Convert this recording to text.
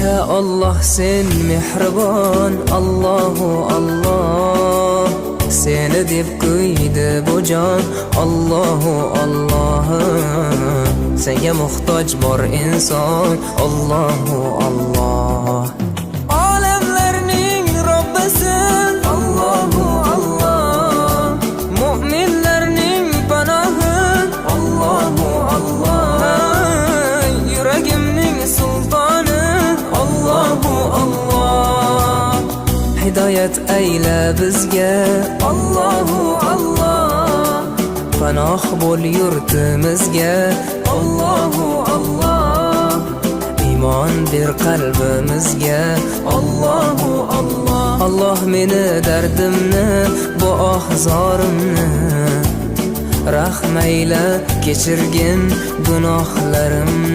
Ya Alloh, sen mehribon, Allohu Alloh. Seni deb kuydi bu jon, Allohu Alloh. Senga muhtoj bor inson, Allohu Alloh. Olamlarning Robbisi, Allohu Alloh. Mu'minlarning panohi, Allohu Alloh. Yuragimning sultoni, Allohu Alloh. Hidoyat ayla bizga, Allohu Alloh. Panoh bo'l yurtimizga, Allohu Alloh. Iymon ber qalbimizga, Allohu Alloh. Alloh, meni dardimni, bu oh zorimni rahm ayla, kechirgin gunohlarimni.